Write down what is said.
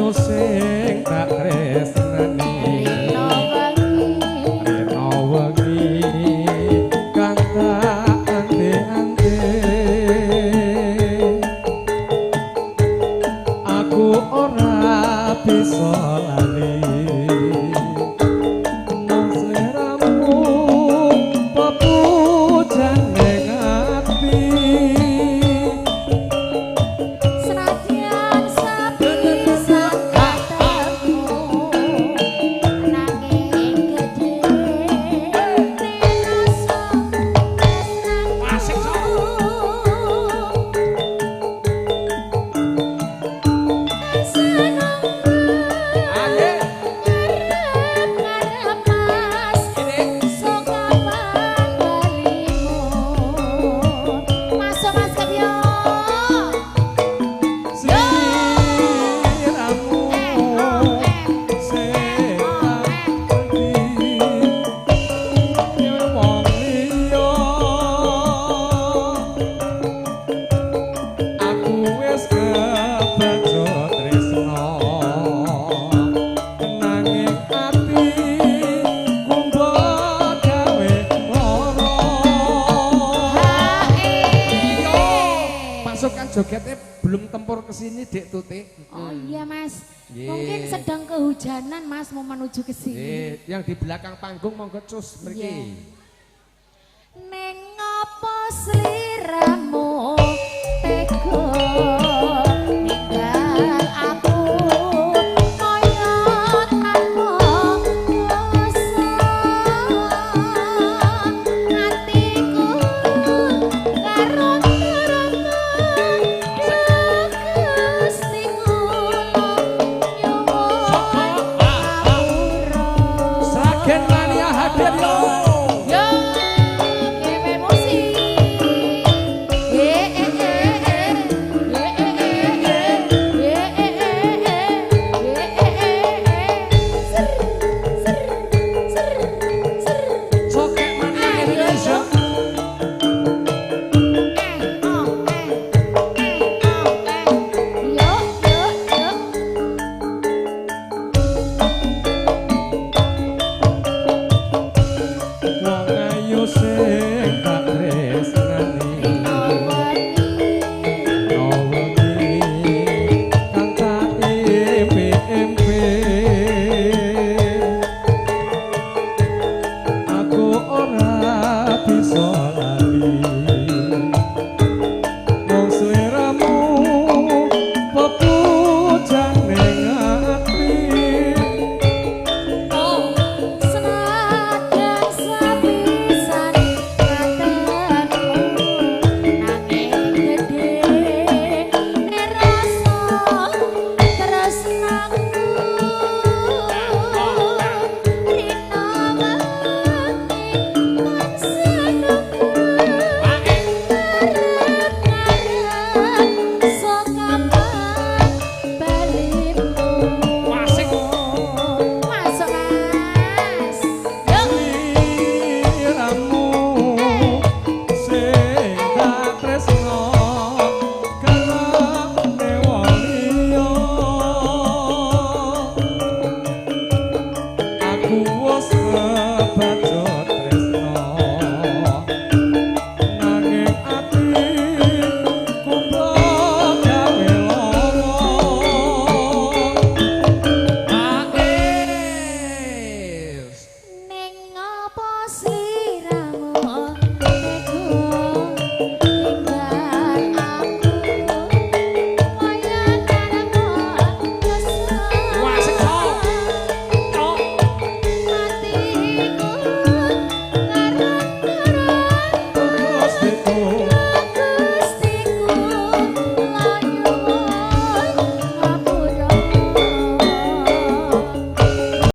Sing tak tresnani. Rino wengi. Rino wengi kang tak ante-ante. Aku ora bisa lali mung sliramu pepujane ati. Senajan sepisan ketemu, nanging gedhe rasa Asik, tresnaku. Aye. Ngarep-ngarep mas, sok kapan balimu? Masuk Mas Kepyo. Sliramu sing tak ati wong liya. Aku wis kebacut tresna, nanging ati mbok gawe lara. Pasukan jogetnya belum tempur ke sini, Dek Tuti. Oh iya Mas, Ye. mungkin sedang kehujanan Mas, mau menuju ke sini. Yang di belakang panggung monggo cus mriki. Iya. Neng ngopo sliramu